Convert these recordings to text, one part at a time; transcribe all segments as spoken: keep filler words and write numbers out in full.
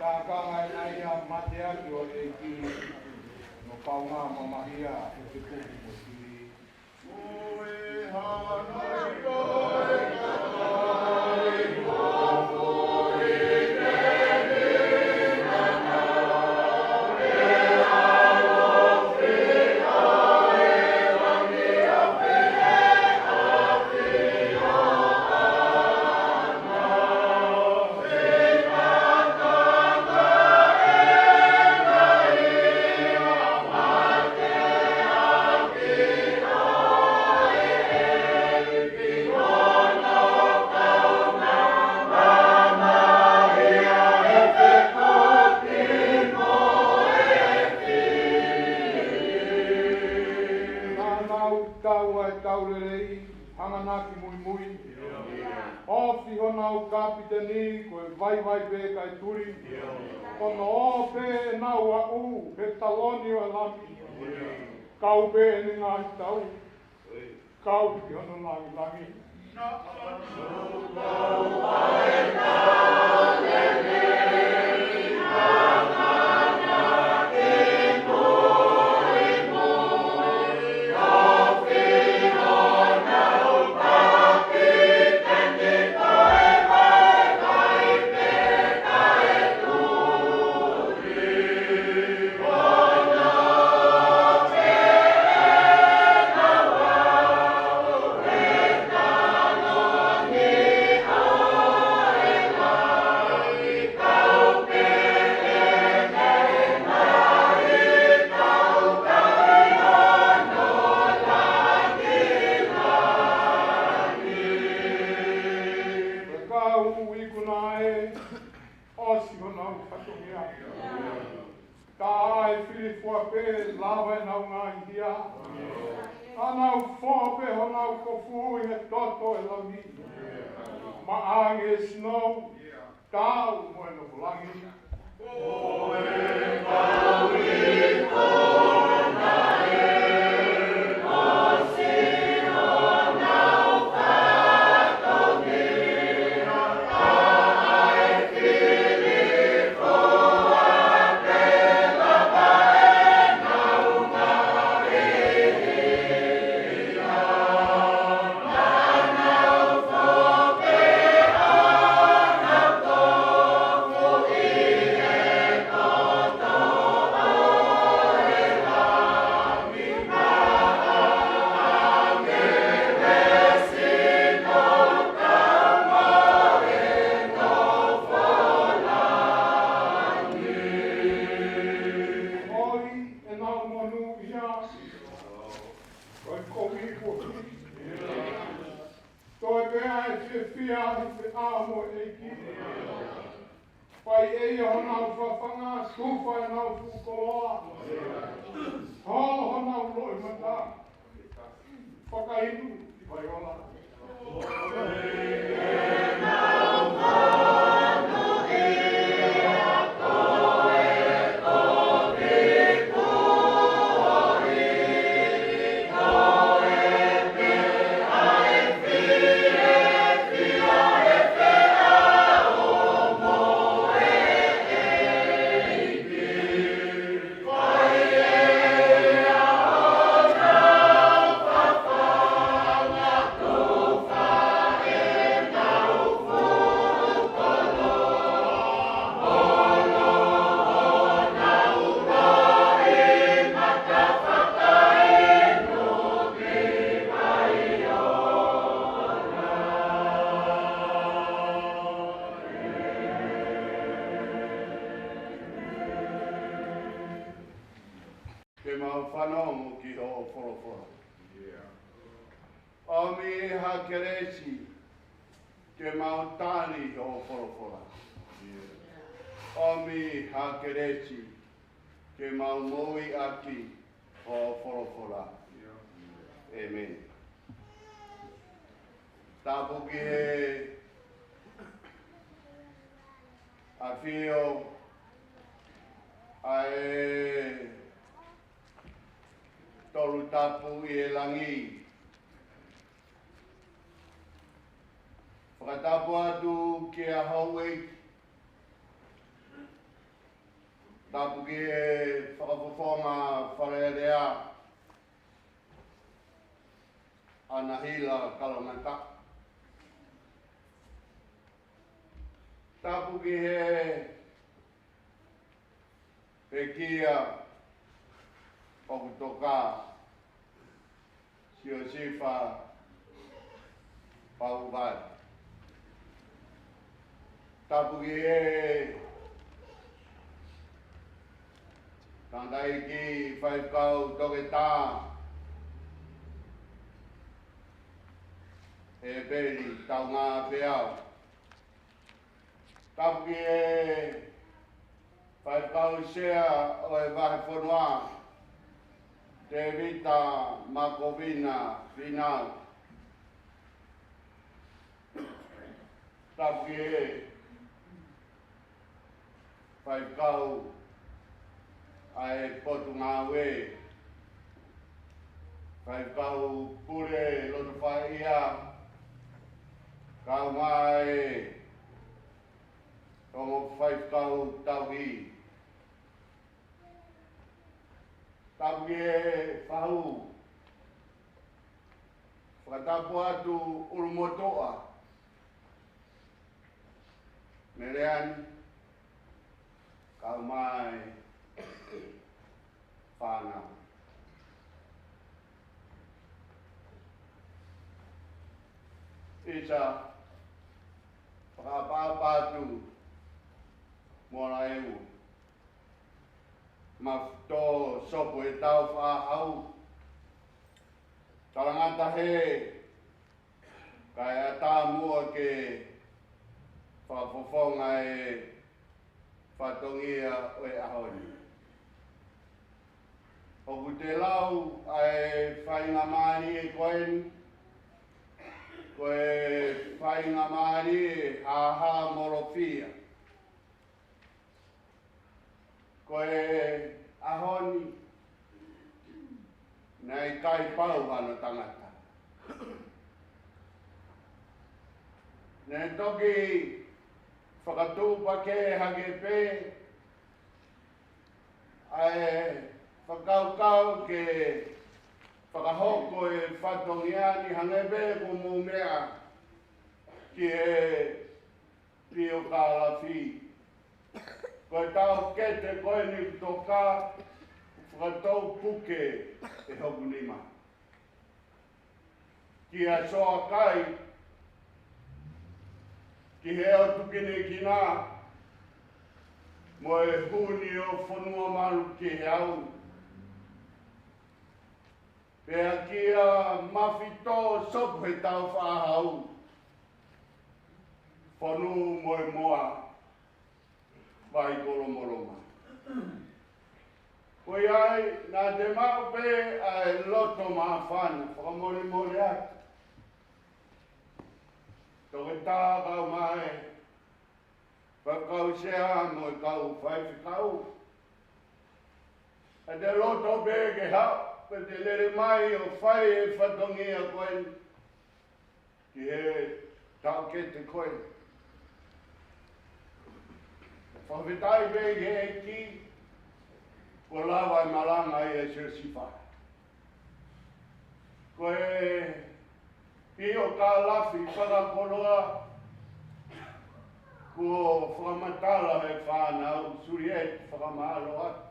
Ka ngai nai a mateaki ʻo e ʻEiki, ʻo kaungā mamahia ʻi he kupu mo e sili. Naʻa nau tau ʻa e tau lelei, hanganaki muimui. Ofi honau kapiteni, ko e vaivai pē kae tuli. Ko hono ō pē ʻenau aʻu he taloni ʻo e Lami. Kau pē ʻene ngaahi tau, kau ki hono langilangi. Ka ui kuna e ʻosi honau fatongia. Ka ʻi he fili fua pē lava ʻenau ngaahi hia. Naʻa nau fō pē honau kofu ʻi he toto ʻo e Lami. Maʻange e sinou, tau mo e nofo langi. ʻOi, ʻenau monūʻia, ʻo e kovi kovi. Toe pē ʻa e fiefia ʻi he ʻao mo e ʻEiki. Fai ʻe ia honau fafanga, tufa ʻenau fuʻu koloa. Holo honau loʻimata. Fakainu ʻi vai ola. Ke mau fanongo ki hoʻo folofola. ʻOmi ha kelesi, ke mau tali hoʻo folofola. ʻOmi ha kelesi, ke mau moʻui ʻaki hoʻo folofola. ʻĒmeni. Tapu ki he ʻafio ʻa e Tolu Tapu ʻi he langi. Fakatapu atu ki he houʻeiki, Tapu ki he fakafofonga Fale Alea, ʻAna Hila Kalongata. Tapu ki he pekia ʻoku toka, Siosifa Pauvai. Tapu ki he tangataʻeiki faifekau Toketā ʻEpeli Taungāpeau. Tapu ki he faifekau sea ʻo e vahefonua, Tēvita Makovina Finau. Tapu ki he faifekau ʻa e Potungāue, faifekau Pule Lotofaʻia, kau mai ongo faifekau tauhi. Tapu ki he fahu. Fakatapu atu ʻUlumotuʻa, Meleani, kau mai fānau. ʻIsa, fakaʻapaʻapa atu Molaeu, Mafito Sopu he Tau Faʻahau, Talangata Hē, kae ʻatā muʻa ke fakafofonga e fatongia ʻo e ʻaho ni. ʻOku te lau ʻa e faingamālie ko eni, ko e faingamālie hāhāmolofia. Ko e ʻaho ni, naʻe ʻikai pau hano tangata. Naʻe toki fakatuʻupakē hake pē ʻa e fakakaukau ke fakahoko e fatongia ni, hangē pē ko hoʻomou meʻa ki he piokalafi. Ko e taʻokete ko eni ʻoku toka, ʻoku fakatou puke ʻe hoku nima. Kia Soakai, ki he ʻOtu Kinekina, mo e Huni ʻo Fonuamalu ki he ʻAu. Pea kia Mafito Sopu he Tau Faʻahau, Fonu mo e Moa, Vaikolomoloma. Ko ia ai, naʻa te maʻu pē ʻa e loto māfana, fakamolemole atu. Toketā, kau mai faifekau sea mo e kau faifekau. Naʻa te loto pē ke haʻu, pea te lele mai ʻo fai e fatongia ko eni ki he taʻokete ko eni. Fakafetaʻi pē ki he ʻEiki, kuo lava e malanga ʻa Siosifa. Ko e piokalafi fakakoloa kuo fakamatala he fānau, Sulieti, fakamālō atu.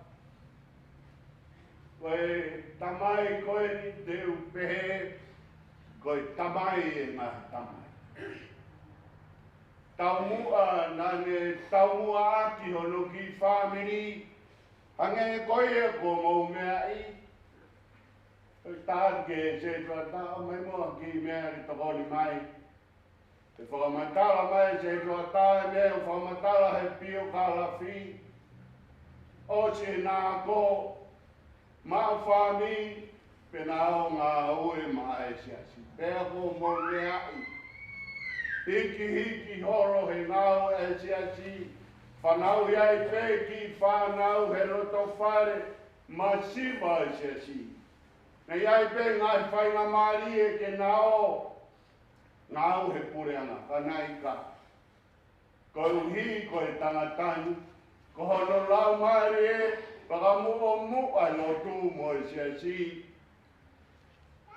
Ko e tamai ko eni te u pehē, ko e tamai ʻo e ngaahi tamai. Taumuʻa, naʻa ne taumuʻa ʻaki hono kiʻi fāmili, hangē ko ia ko hoʻomou meʻa ʻi. Ko e tāke se tuata, ʻomai muʻa kiʻi meʻa ke tokoni mai. ʻE fakamatala mai se tuata e meʻa ʻoku fakamatala he piokalafi. ʻOsi ʻena ako, maʻu fāmili, pea na ō ʻo ngāue maʻa e siasi. Pea ko hoʻomou meʻa ʻi, hikihiki holo he ngāue ʻa e siasi, fanauʻi ai pē kiʻi fānau he loto fale masiva ʻa e siasi. Naʻe ʻi ai pē ngaahi faingamālie ke na ō ʻo ngāue he puleʻanga, ka naʻe ʻikai. Koeʻuhi ko e tangata ni, Ko hono laumālie fakamuʻomuʻa e lotu mo e siasi,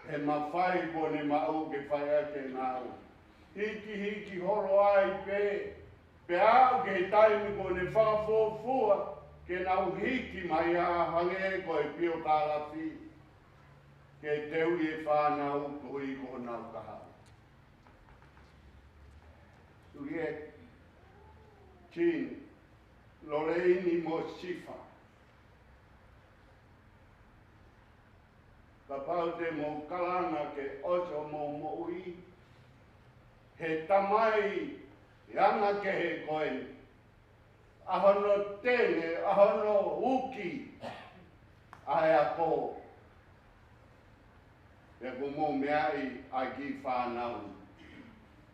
he mafai kuo ne maʻu ke fai ʻaki e ngāue. Hikihiki holo ai pē, pea aʻu ki he taimi kuo ne fakafuofua ke nau hiki mai ʻo hangē ko e piokālafi, ke teuʻi e fānau koeʻuhi ko honau kahaʻu. Juliet, Jean, Lorraine mo Sifa. Kapau te mou kalanga ke ʻosi hoʻomou moʻui, he tamai anga kehe ko ē, ʻa hono tene, ʻa hono uki ʻa e ako. Pea kuo mou meaʻi ʻa e kiʻi fānau,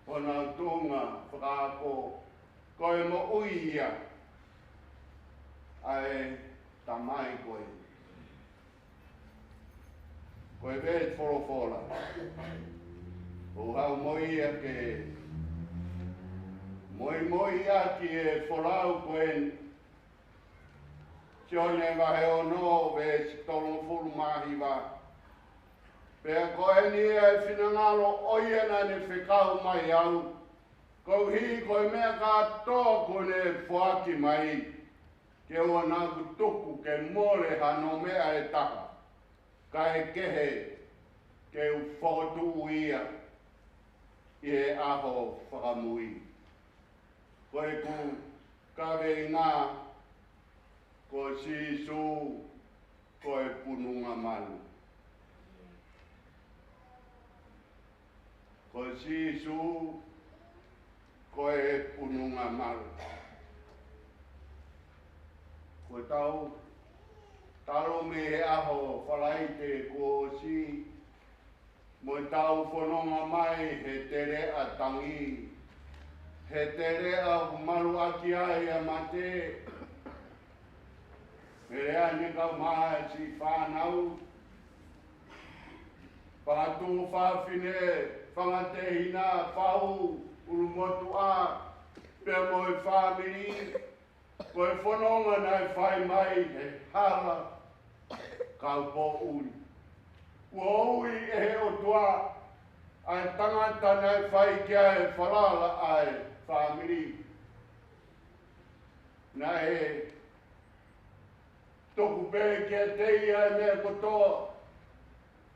honau tuʻunga fakaako, ko e moʻui ia ʻa e tamai ko ē. Ko e veesi folofola ʻoku ou haʻu mo ia ke moimoi ʻaki e folau ko ē, Sione vahe ono veesi tolungofulu mā hiva. Pea ko eni ʻa e finangalo ʻo ia naʻa ne fekau mai au, koeʻuhi ko e meʻa kātoa kuo ne foaki mai, ke ʻoua naʻa ku tuku ke mole hano meʻa ʻe taha, kae kehe ke u fokotuʻu ia ʻi he ʻaho fakamui. Ko ʻeku kaveinga, ko Sīsū ko e pununga malu. Ko Sīsū ko e pununga malu. Ko ʻetau talomi he ʻaho Falaite kuo ʻosi, mo ʻetau fononga mai he teleʻa tangi, he teleʻa ʻoku maluʻaki ai ʻa mate. Mele ane kau mai siʻi fānau, fanga tuofāfine, fanga tehina, fau, ʻulumotuʻa, pea mo e fāmili, ko e fononga naʻe fai mai he hala kaupōʻuli. Kuo ui ʻe he ʻOtua ʻa e tangata naʻe fai ki ai e falala ʻa e fāmili. Naʻe tuku pē kiate ia e meʻa kotoa,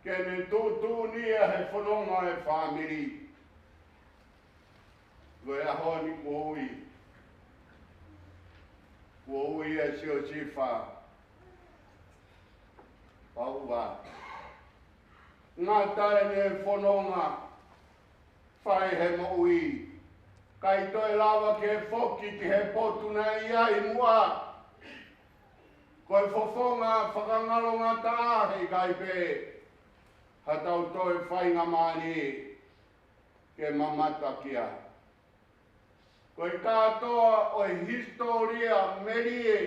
ke ne tuʻutuʻuni ia he fononga e fāmili. Ko e ʻaho ni kuo ui, kuo ui ʻa Siosifa Pauʻa. Ngata ʻene fononga fai he moʻui, ʻikai toe lava ke foki ki he potu naʻe ʻi ai muʻa. Ko e fofonga fakangalongataʻa, he ʻikai pē haʻatau toe faingamālie ke mamata ki ai. Ko e kātoa ʻo e hisitōlia melie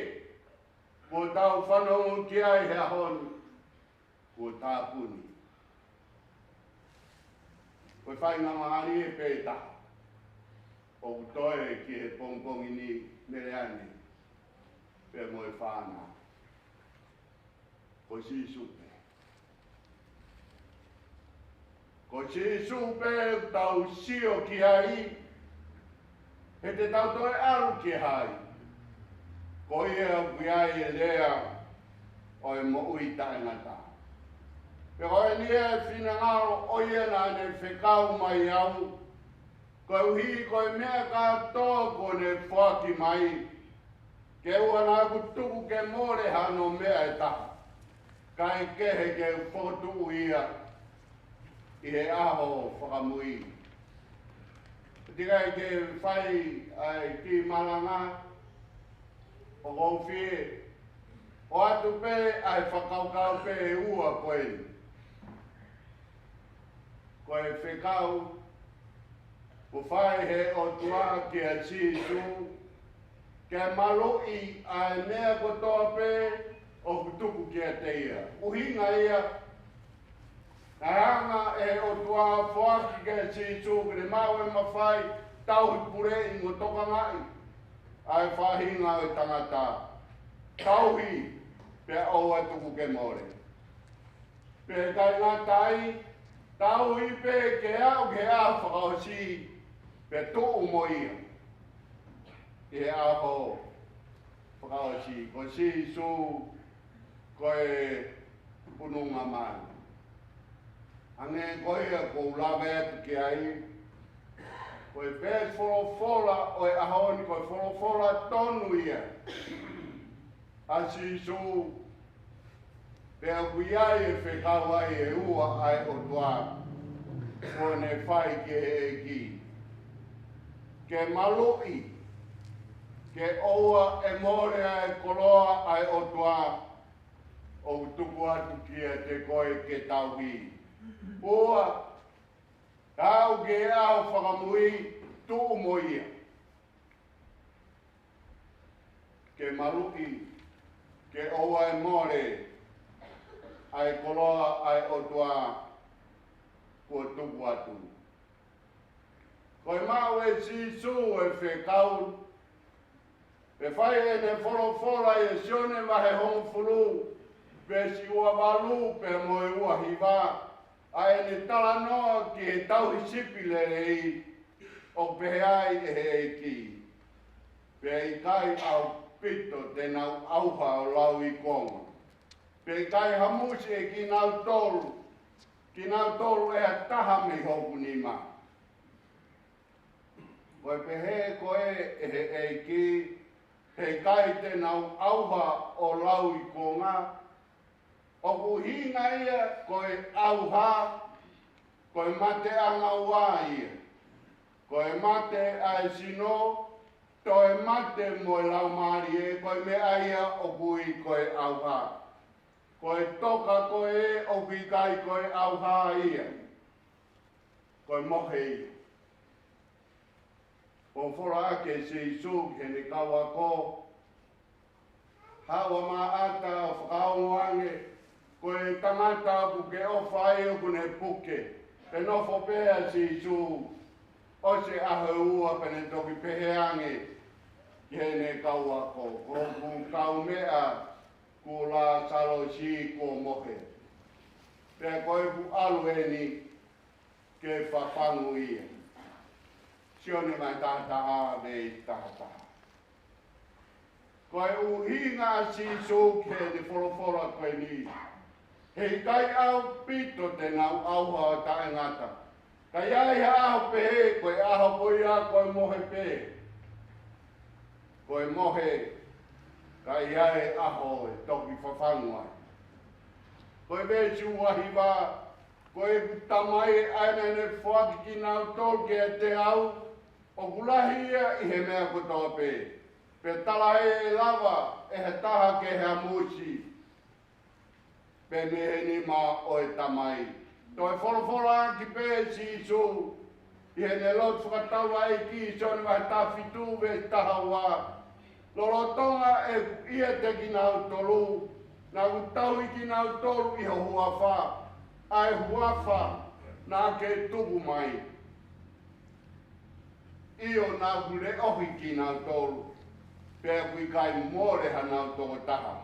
kuo tau fanongo ki ai he ʻaho ni, kuo tāpuni. Ko e faingamālie pē taha ʻoku toe ki he pongipongi ni, Meleane pea mo e fānau, ko Sīsū pē. Ko Sīsū pē ʻoku tau sio ki ai, he te tau toe ʻalu ki hai? Ko ia ʻoku ʻi ai e lea ʻo e moʻui taʻengata. Pea ko eni e finangalo ʻo ia naʻa ne fekau mai au, koeʻuhi ko e meʻa kātoa kuo ne foaki mai, ke ʻoua naʻa ku tuku ke mole hano meʻa ʻe taha, kae kehe ke u fokotuʻu ia ʻi he ʻaho fakamui. Teʻeki ai ke fai ʻa e kiʻi malanga, ʻoku ou fie ʻoatu pē ʻa e fakakaukau pē ʻe ua ko eni. Ko e fekau kuo fai he ʻOtua kia Sīsū, ke maluʻi ʻa e meʻa kotoa pē ʻoku tuku kiate ia. ʻUhinga ia, naʻe hanga ʻe he ʻOtua ʻo foaki kia Sīsū ke ne maʻu e mafai tauhi, puleʻi mo tokangaʻi. ʻa e faʻahinga ʻo e tangata, tauhi pea ʻoua tuku ke mole. Pea ʻikai ngata ai, tauhi pē ke aʻu ki he ʻaho fakaʻosi, pea tuʻu mo ia ʻi he ʻaho fakaʻosi. Ko Sīsū, ko e pununga manu. Hangē ko ia ʻoku ou lave atu ki ai, ko e veesi folofola ʻo e ʻaho ni, ko e folofola tonu ia ʻa Sīsū, pea ʻoku ʻi ai e fekau ai ʻe ua ʻa e ʻOtua kuo ne fai ki he ʻEiki. Ke maluʻi, ke ʻoua ʻe mole ʻa e koloa ʻa e ʻOtua ʻoku tuku atu kiate koe ke tauhi. Ua, aʻu ki he ʻaho fakamui, tuʻu mo ia. Ke maluʻi, ke ʻoua ʻe mole ʻa e koloa ʻa e ʻOtua kuo tuku atu. Ko e maʻu ʻe Sīsū e fekau, ʻe fai ʻene folofola ʻi he Sione vahe hongofulu, veesi ua valu pea mo e ua hiva, ʻa ʻene talanoa ki he tauhi sipi lelei, ʻoku pehē ai ʻe he ʻEiki: Pea ʻikai ʻaupito te nau ʻauha ʻo lauikuonga, pea ʻikai hamusi ʻe kinautolu, kinautolu ʻe ha taha mei hoku nima. Ko e pehē ko ē ʻe he ʻEiki, heʻikai te nau ʻauha ʻo lauikuonga, ʻoku ʻuhinga ia ko e ʻauha, ko e mate ʻanga ua ia. Ko e mate ʻa e sino, toe mate mo e laumālie, ko e meʻa ia ʻoku ui ko e ʻauha. Ko e toka ko ē ʻoku ʻikai ko e ʻauha ia. Ko e mohe ia. Folofola ʻaki ʻe Sīsū ki heʻene kau ako, haʻu ʻa Māʻata ʻo fakaongo ange, ko e tangata ʻoku ke ʻofa ai ʻoku ne puke. Pea nofo pē ʻa Sīsū, ʻosi e ʻaho ʻe ua pea ne toki pehē ange ki heʻene kau ako: Ko hoku kaumeʻa ko Lāsalosi kuo mohe, pea ko ʻeku ʻalu eni ke fafangu ia. Sione vahe taha taha, veesi taha taha. Ko e ʻuhinga ʻa Sīsū ki heʻene folofola ko eni, heʻikai ʻaupito te nau ʻauha ʻo taʻengata. Ka ʻi ai ha ʻaho pehē, ko e ʻaho ko ia ko e mohe pē. Ko e mohe, ka ʻi ai e ʻaho ʻe toki fafangu ai. Ko e veesi ua hiva, ko ʻeku Tamai ʻa ia naʻa ne foaki kinautolu kiate au, ʻoku lahi ia ʻi he meʻa kotoa pē, pea talaʻi ʻe lava ʻe ha taha ke hamusi pē mei he nima ʻo e Tamai. Toe folofola ʻaki pē ʻe Sīsū ʻi heʻene lotu fakataulaʻeiki, Sione vahe taha fitu, veesi taha ua: Lolotonga ʻeku ʻiate kinautolu, naʻa ku tauhi kinautolu ʻi ho huafa, ʻa e huafa naʻa ke tuku mai. ʻIo, naʻa ku leʻohi kinautolu, pea ʻoku ʻikai mole hanau tokotaha,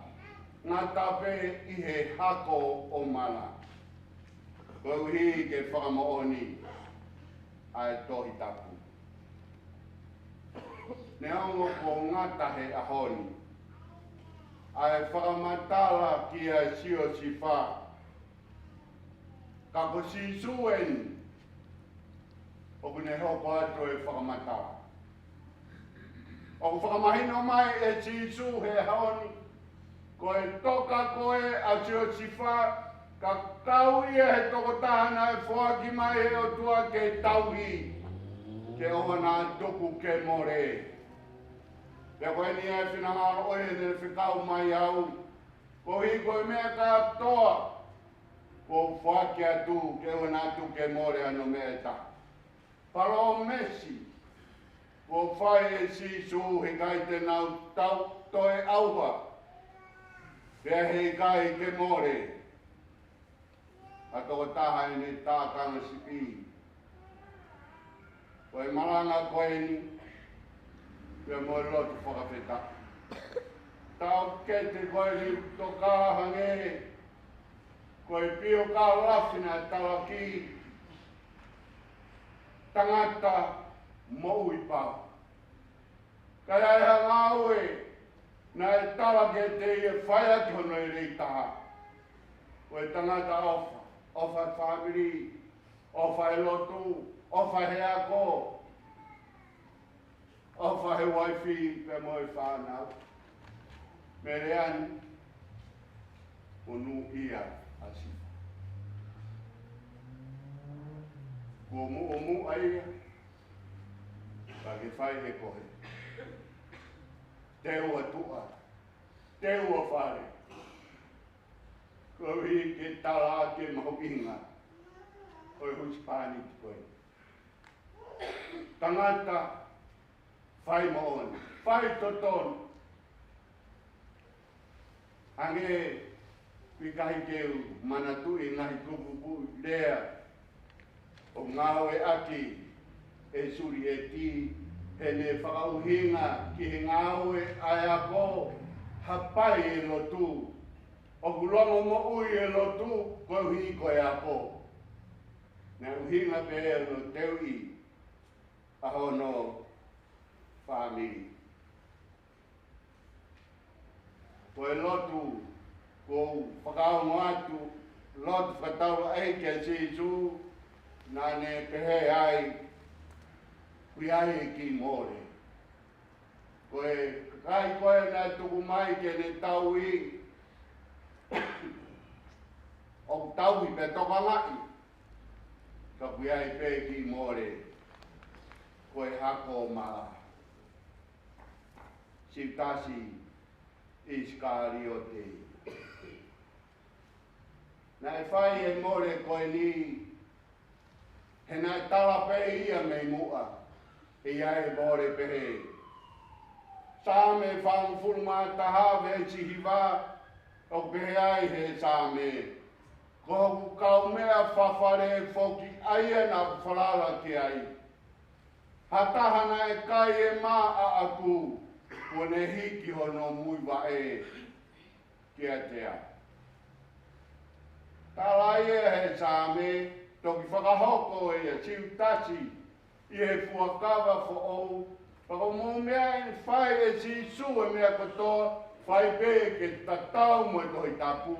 ngata pē ʻi he hako ʻo mana, koeʻuhi ke fakamoʻoni ʻa e Tohi Tapu. Neongo kuo ngata he ʻaho ni ʻa e fakamatala kia Siosifa, ka ko Sīsū eni ʻoku ne hoko atu e fakamatala. ʻOku fakamahino mai ʻe Sīsū he ʻaho ni, ko e toka ko ē ʻa Siosifa, ka kau ia he tokotaha naʻe foaki mai ʻe he ʻOtua ke tauhi, ke ʻoua naʻa tuku ke mole. Pea ko eni ʻa e finangalo ʻo ʻene fekau mai au, koeʻuhi ko e meʻa kātoa kuo u foaki atu, ke ʻoua naʻa tuku ke mole hano meʻa ʻe taha. Palōmesi kuo fai ʻe Sīsū, heʻikai te nau tau toe ʻauha, pea heʻikai ke mole ha tokotaha ʻene tākanga sipi. Ko e malanga ko eni, Pea mo e lotu fakafetaʻi. Taʻokete ko e liu toka hangē ko e pio kalafi naʻe talaki, tangata moʻui pau. Ka ʻi ai ha ngāue naʻe talaki ʻe ia, fai atu hono lelei taha. Ko e tangata ʻofa, ʻofa he fāmili, ʻofa he lotu, ʻofa he ako, ʻofa he uaifi pea mo e fānau. Meleani, ʻo nū ia ʻa Sifa. Kuo muʻomuʻa ia, ka ke fai ʻe koe. Teu ʻa tuʻa, teu ʻa fale. Koeʻuhi ke tala ʻa e mahuʻinga ʻo e husepāniti ko ē. Tangata, fai moʻoni, fai totonu. Hangē pē ʻikai ke u manatuʻi e ngaahi kupukupu lea ʻoku ngāueʻaki ʻe Sulieti, heʻene fakaʻuhinga ki he ngāue ʻa e ako, hapai e lotu. ʻOku longomoʻui e lotu koeʻuhi ko e ako. Naʻe ʻuhinga pē hono teuʻi ʻa hono fāmili. Ko e lotu, ʻoku ou fakaongo atu, lotu fakataulaʻeiki ʻa Sīsū, naʻa ne pehē ai, ʻoku ʻi ai e kiʻi mole. Ko e kakai ko ē naʻe tuku mai ke ne tauhi, ʻoku tauhi pea tokangaʻi, ka ʻoku ʻi ai pē kiʻi mole, ko e hako mala. Siutasi ʻIsikaliote. Naʻe fai e mole ko eni, he naʻe tala pē ia mei muʻa, ʻe ʻi ai e mole pehē. Saame fāngofulu mā taha veesi hiva, ʻoku pehē ai he Saame: Ko hoku kaumeʻa fafale foki ʻa ia naʻa ku falala ki ai. Ha taha naʻe kai ʻema ʻaʻaku, kuo ne hiki hono muivaʻe kiate au. Tala ia he Saame, toki fakahoko ʻe Siutasi ʻi he Fuakava Foʻou, pea ko e meʻa ʻe fai ʻe Sīsū e meʻa kotoa, fai pē ke tatau mo e Tohi Tapu.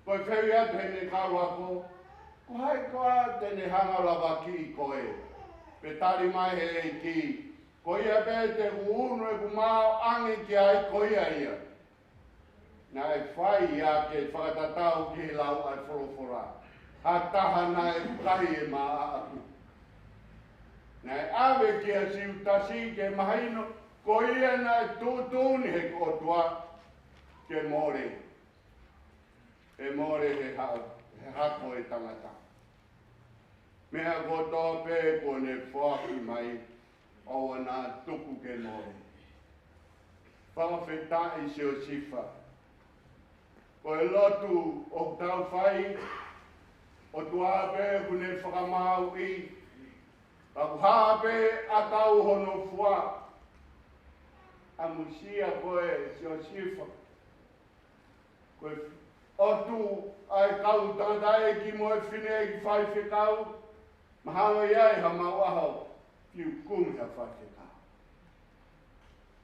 Ko e fehuʻi atu heʻene kau ako, ko hai koā te ne hanga ʻo lavakiʻi koe? Pea tali mai he ʻEiki, ko ia pē te u unu ʻeku mao ange ki ai, ko ia ia. Naʻe fai ia ke fakatatau ki he lau ʻa e folofola. Ha taha naʻe kai ʻema ʻaʻaku. Naʻe ʻave kia Siutasi ke mahino, ko ia naʻe tuʻutuʻuni he ʻOtua ke mole. ʻE mole he ha-, he hako e tangata. Meʻa kotoa pē kuo ne foaki mai, ʻoua naʻa tuku ke mole. Fakafetaʻi Siosifa. Ko e lotu ʻoku tau fai, ʻOtua pē ʻoku ne fakamaauʻi, ka ʻoku hā pē ʻakau hono fua. ʻAmusia koe Siosifa. Ko e ʻotu ʻa e kau tangataʻeiki mo e fineʻeiki faifekau, mahalo ʻe ʻi ai haʻamau ʻaho ke u kumi ha faifekau.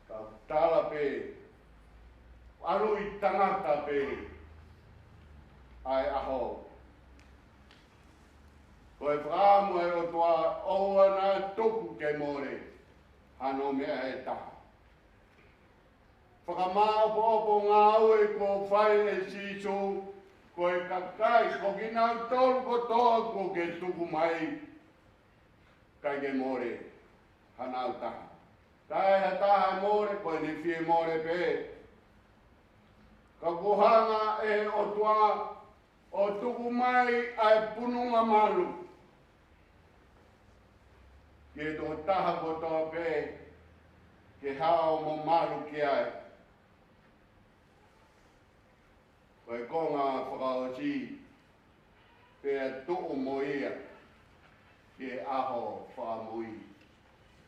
Ka tala pē, ʻalu ʻi tangata pē ʻa e ʻaho. Ko e fakaʻamu ʻa e ʻOtua, ʻoua naʻa tuku ke mole hano meʻa ʻe taha. Fakamāʻopoʻopo ngāue kuo fai ʻe Sīsū, ko e kakai, ko kinautolu kotoa kuo ke tuku mai, ʻikai ke mole hanau taha. Ka ʻi ai ha taha ʻe mole, ko ʻene fie mole pē. Ka kuo hanga ʻe he ʻOtua ʻo tuku mai ʻa e pununga malu ki he tokotaha kotoa pē ke hao mo malu ki ai. Ko e konga fakaʻosi, pea tuʻu mo ia ki he ʻaho fakamui.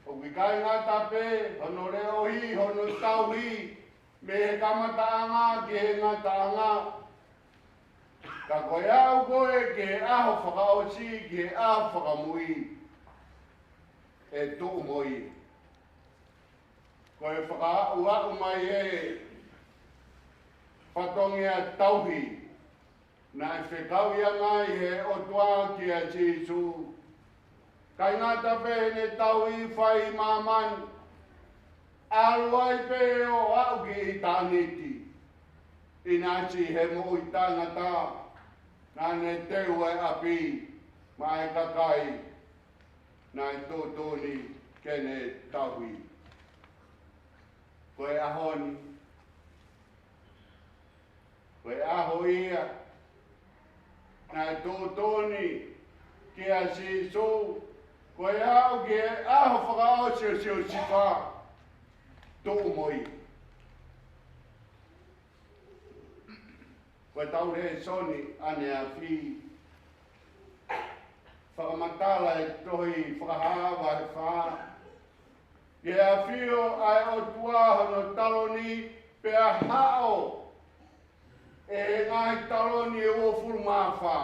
ʻOku ʻikai ngata pē hono leʻohi hono tauhi mei he kamataʻanga ki he ngataʻanga, ka ko e aʻu ko ē ki he ʻaho fakaʻosi, ki he ʻaho fakamui, ʻe tuʻu mo ia. Ko e fakaaʻuaʻu mai ʻe fatongia tauhi naʻe fekauʻi mai he ʻOtua kia Sīsū. ʻIkai ngata pē heʻene tauhi fai māmani, ʻalu ai pē ʻo aʻu ki ʻitāniti. ʻInasi he moʻui taʻengata, naʻa ne teu e ʻapi maʻa e kakai naʻe tuʻutuʻuni ke ne tauhi. Ko e ʻaho ni, ko e ʻaho ia naʻe tuʻutuʻuni kia Sīsū, ko e aʻu ki he ʻaho fakaʻosi ʻo Siosifa, tuʻu mo ia. Ko e tau lēsoni ʻaneafi, fakamatala e tohi Fakahā vahe fā, ʻi he ʻafio ʻa e ʻOtua hono taloni, pea haʻo ʻe he ngaahi taloni ʻe uofulu mā fā.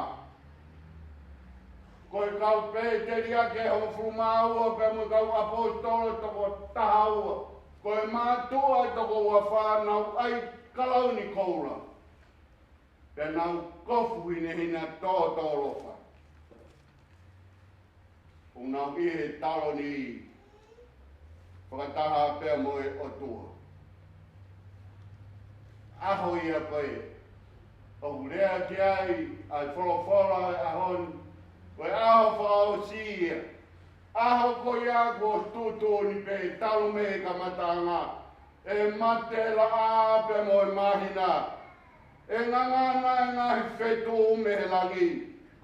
Ko e kau pēteliake ʻe hongofulu mā ua pea mo e kau ʻaposetolo toko taha ua, ko e mātuʻa ʻe toko ua fā, nau ʻai kalauni koula, pea nau kofu hinehina tōtōlofa. ʻO nau ʻi he taloni fakataha pea mo e ʻOtua. ʻAho ia ko ē ʻoku lea ki ai ʻa e folofola ʻo e ʻaho ni, ko e ʻaho fakaʻosi ia. ʻAho ko ia kuo tuʻutuʻuni pē talu mei he kamataʻanga, ʻe mate, laʻā pea mo e māhina, ʻe ngangana e ngaahi feituʻu mei he langi.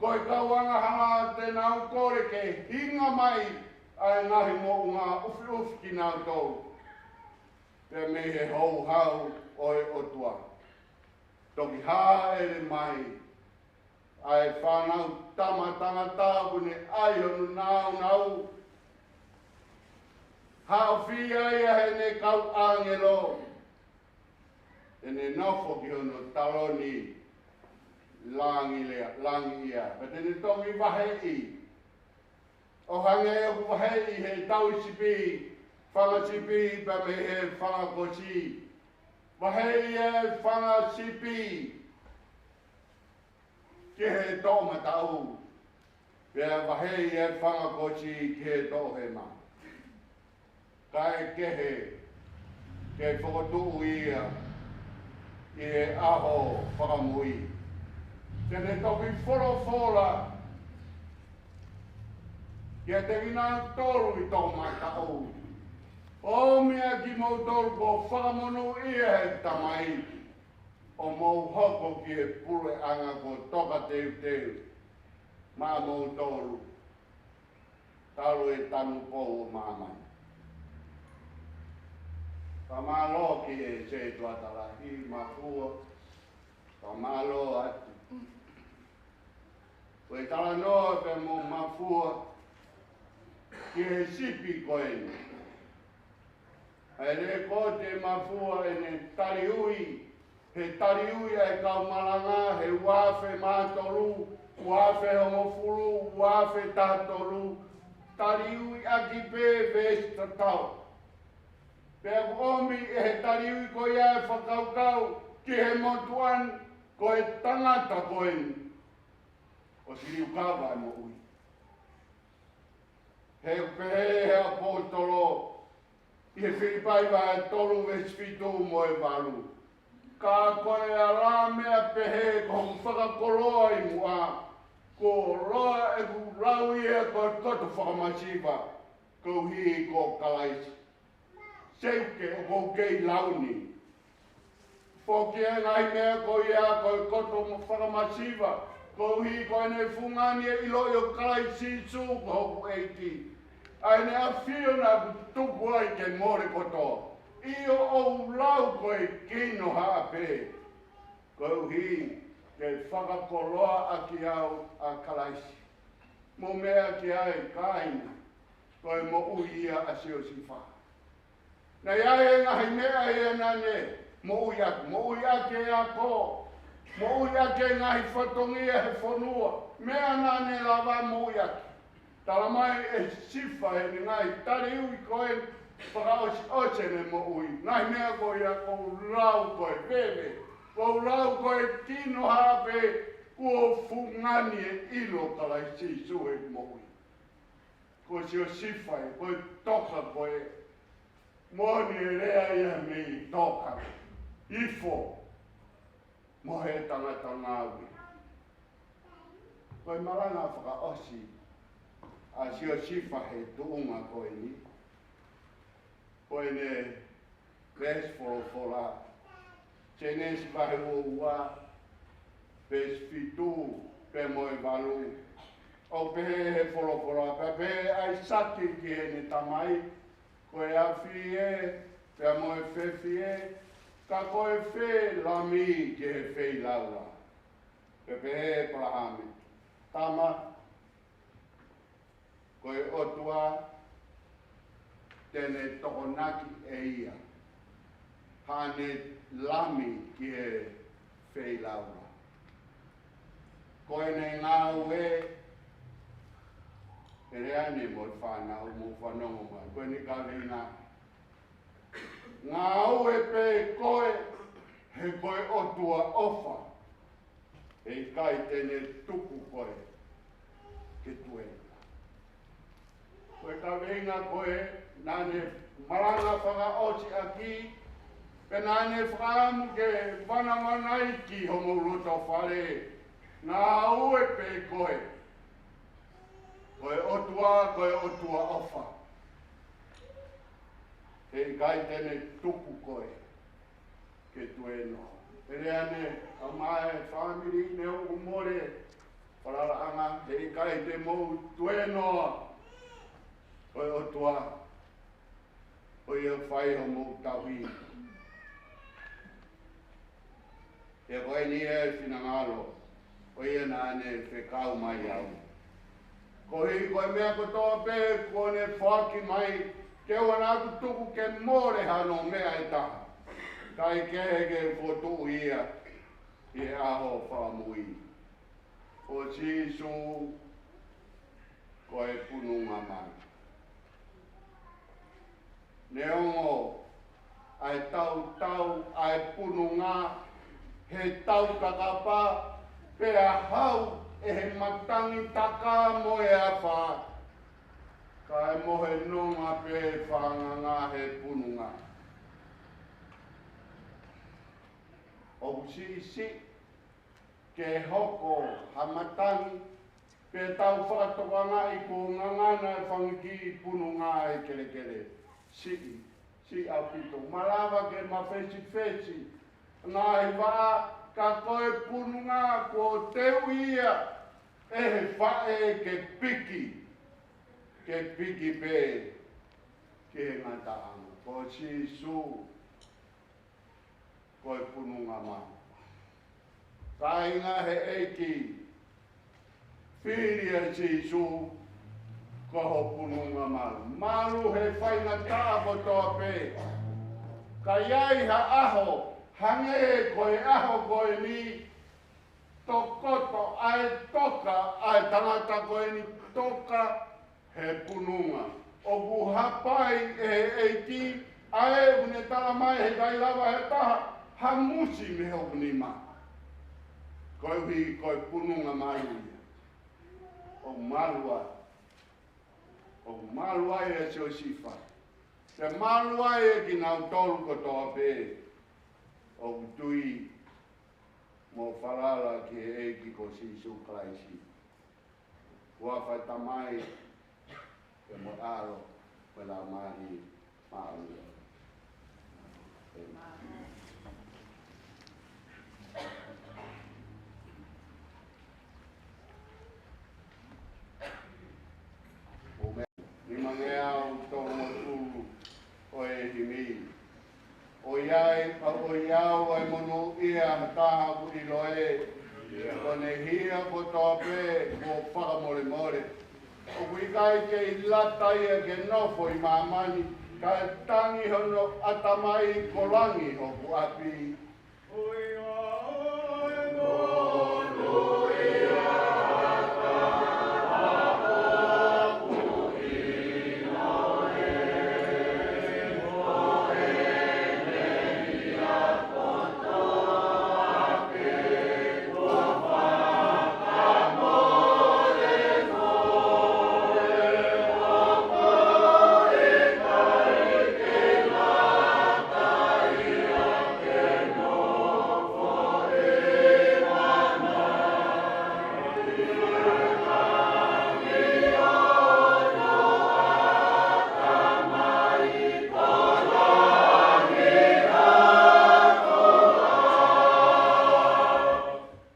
Ko e kau angahala te nau kole ke hinga mai ʻa e ngaahi moʻunga ʻufiʻufi kinautolu pea mei he houhau ʻo e ʻOtua. Toki hāʻele mai ʻa e Fānautama ʻa Tangata ʻoku ne ʻai hono nāunau, haʻofia ia ʻe heʻene kau ʻāngelo, ʻene nofo ki hono taloni langi lea, langi ia. Pea te ne toki vaheʻi, ʻo hangē ʻoku vaheʻi he tauhi sipi fanga sipi pea mei he fanga kosi. Vaheʻi e fanga sipi ki he toʻomataʻu, pea vaheʻi e fanga kosi ki he toʻohema. Kae kehe, ke fokotuʻu ia ʻi he ʻaho fakamui. Te ne toki folofola kiate kinautolu ʻi toʻomataʻu, ʻOmi ʻa kimoutolu kuo fakamonūʻia ʻe he Tamai, ʻo mou hoko ki he puleʻanga kuo tokateuteu maʻamoutolu talu e tanupou ʻo māmani. Fakamālō ki he setuata lahi, Mafua. Fakamālō atu. Ko e talanoa pea mo Mafua ki he sipi ko eni. ʻA e lēkooti ʻa Mafua ʻene taliui, he taliui ʻa e kau malanga he ua afe mā tolu, ua afe hongofulu, ua afe taha tolu, taliui ʻaki pē veesi tatau. Pea ʻoku ʻomi ʻe he taliui ko ia e fakakaukau ki he motuʻa ni, ko e tangata ko eni ʻoku liukava e moʻui. He ʻoku pehē ʻe he ʻaposetolo ʻi he Filipai vahe tolu veesi fitu mo e valu, Ka ko e ala meʻa pehē ko hoku fakakoloa ʻi muʻa, kuo loa ʻeku lau ia ko e koto fakamasiva, koeʻuhi ko Kalaisi. Seuke, ʻoku ou kei lau ni. Foki e ngaahi meʻa ko ia ko e koto fakamasiva, koeʻuhi ko ʻene fungani e ʻiloʻi ʻo Kalaisi Sīsū ko hoku ʻEiki, ʻa ʻene ʻafio naʻa ku tuku ai ke mole kotoa. ʻIo, ʻoku ou lau ko e kino haʻa pē, koeʻuhi ke fakakoloa ʻaki au ʻa Kalaisi. Mou meʻa ki ai, kāinga. Ko e moʻui ia ʻa Siosifa. Naʻe ʻi ai e ngaahi meʻa ia naʻa ne moʻui ʻaki, moʻui ʻaki e ako, moʻui ʻaki e ngaahi fatongia he fonua, meʻa naʻa ne lava moʻui ʻaki. Tala mai ʻe Sifa ʻi heʻene ngaahi tali ui ko ē fakaʻosiʻosi ʻene moʻui. Ngaahi meʻa ko ia ʻoku ou lau ko e veve, ʻoku ou lau ko e tino hape kuo fungani e ʻilo Kalaisi Sīsū he moʻui. Ko Siosifa ē, ko e toka ko ē. Moʻoni e lea ia mei toka. Ifo. Mo he tangata ngāue. Ko e malanga fakaʻosi ʻa Siosifa he tuʻunga ko eni. Ko ʻene veesi folofola. Sēnesi vahe ua ua, veesi fitu, pea mo e valu. ʻOku pehē he folofola, pea pehē ʻe ʻAisake ki heʻene tamai, ko e afi ē, pea mo e fefi ē, ka ko e fē lami ki he feilaulau. Pea pehē ʻe ʻĒpalahame, tama, ko e ʻOtua te ne tokonaki ʻe ia haʻane lami ki he feilaulau. Ko ʻene ngāue, ʻe lea ʻeni mo e fānau mo fanongo mai. Ko ʻene kaveinga, ngāue pē koe, he ko e ʻOtua ʻofa. ʻE ʻikai te ne tuku koe ke tuēnoa. Ko e kaveinga ko ē naʻa ne malanga fakaʻosi ʻaki, pea naʻa ne fakaʻamu ke vanavanaiki homou loto fale, ngāue pē koe. Ko e ʻOtua, ko e ʻOtua ʻofa. ʻE ʻikai te ne tuku koe ke tuēnoa. ʻE lea ʻeni, ʻa mai fāmili ne u mole, falalaʻanga, ʻe ʻikai te mou tuēnoa. Ko e ʻOtua, ʻoku fai homou tauhi. He ko eni e finangalo, ko ia naʻa ne fekau mai au. Koeʻuhi ko e meʻa kotoa pē kuo ne foaki mai, ke ʻoua naʻa tuku ke mole hano meʻa ʻe taha. Kae kehe ke fokotuʻu ia ʻi he ʻaho fakamui. Ko Sīsū ko e pununga malu. Neongo ʻa e tautau ʻa e pununga he taukakapa, pea hau ʻe he matangi taka mo e afā, kae mohe nonga pē fanganga he pununga. ʻOku siʻisiʻi ke hoko ha matangi, pea tau fakatokangaʻi kuo ngangana e fanga kiʻi pununga ʻa e kelekele. Siʻi, siʻi ʻaupito. Malava ke mafesifesi ngaahi vaʻa, ka ko e pununga kuo teuʻi ia ʻe he faʻē ke piki, ke piki pē ki he ngataʻanga. Ko Sīsū ko e pununga malu. Kāinga he ʻEiki, fili ʻa Sīsū ko ho pununga malu. Malu he faingataʻa kotoa pē. Ka ʻi ai ha ʻaho, hangē ko e ʻaho ko eni, tokoto ʻa e toka, ʻa e tangata ko eni toka he pununga. ʻOku hapai ʻe he ʻEiki, ʻa ē ʻoku ne tala mai he ʻikai lava ʻe ha taha ha musi mei hoku nima. Koeʻuhi ko e pununga malu ia. ʻOku malu ai. ʻOku malu ai ʻa Siosifa. Pea malu ai ʻa kinautolu kotoa pē ʻoku tui mo falala ki he ʻEiki ko Sīsū Kalaisi. Huafa ʻo e Tamai, pea mo e ʻAlo, mo e Laumālie Māʻoniʻoni. ʻĒmeni. ʻĒmeni. Nimangeau tolungofulu ʻo e himi. ʻOku ʻi ai, ʻoku ʻi ai ʻa e monūʻia ha taha ʻoku ʻilo ē, ko ʻene hia kotoa pē kuo fakamolemole. ʻOku ʻikai kei lata ia ke nofo ʻi māmani, kae tangi hono ʻatamai ko langi ʻoku ʻapi.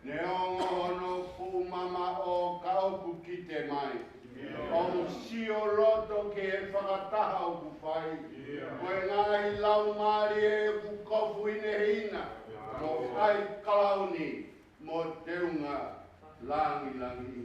Neongo hono fuʻu mamaʻo ka ʻoku kite mai. ʻOku sio loto ki he fakataha ʻoku fai. Ko e ngaahi laumālie ʻoku kofu hinehina mo ʻai kalauni mo teunga langilangi.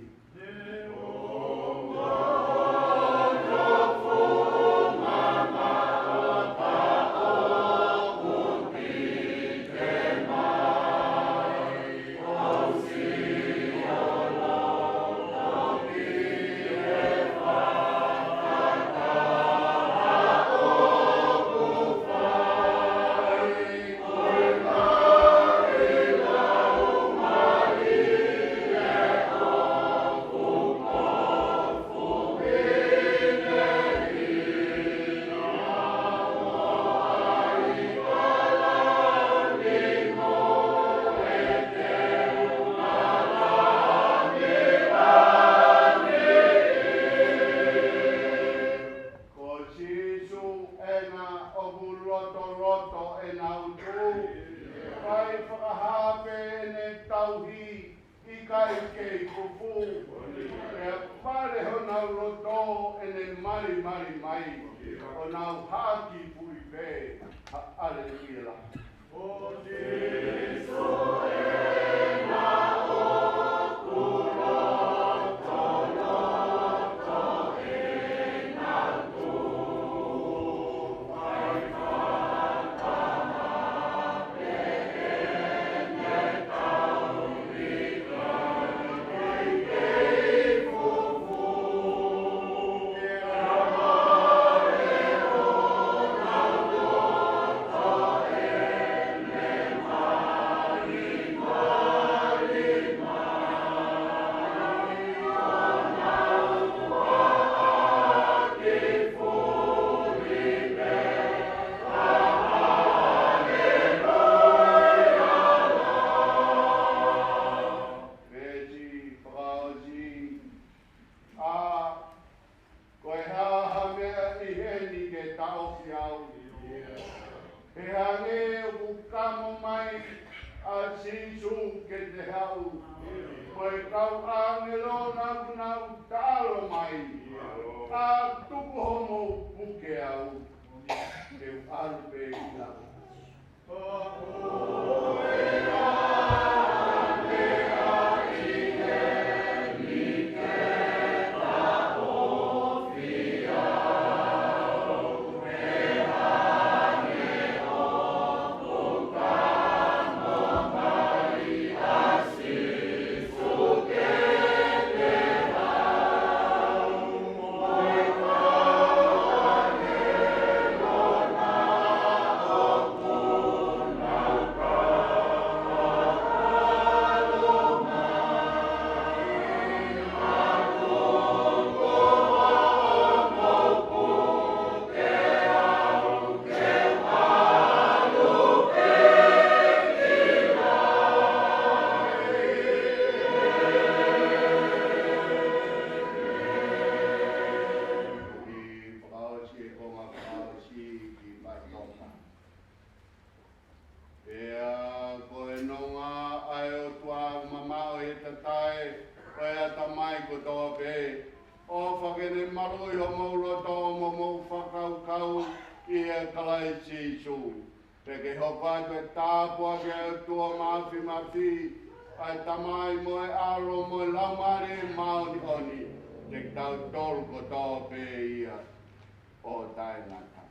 Ko Sīsū ena ʻoku lotoloto ʻena utu. Fai fakahā pē ʻene tauhi, ʻikai kei fufū. Pea fale honau loto ʻene malimali mai, ʻo nau haki pui pē. Ha-, aleluia. Veesi fakaʻosi. ʻA, ko e hā ha meʻa ʻi heni ke taʻofi au? He hangē ʻoku kamo mai ʻa Sīsū ke te haʻu. Ko e kau ʻāngelo naʻa nau taʻalo mai. ʻA, tuku homou puke au. Ke u ʻalu pē ki lalo. Fakaʻosi e konga fakaʻosi ki Paitoka. Pea ko e nonga ʻa e ʻOtua ʻoku mamaʻo ʻi he tatae ʻo e ʻatamai kotoa pē, ʻofa ke ne maluʻi homou loto mo hoʻomou fakakaukau ʻia Kalaisi Sīsū. Pea ke hoko atu e tāpuaki ʻa e ʻOtua Māfimafi, ʻa e Tamai mo e ʻAlo mo e Laumālie Māʻoniʻoni, Te tau tolu kotoa pē ia ʻo taʻengata.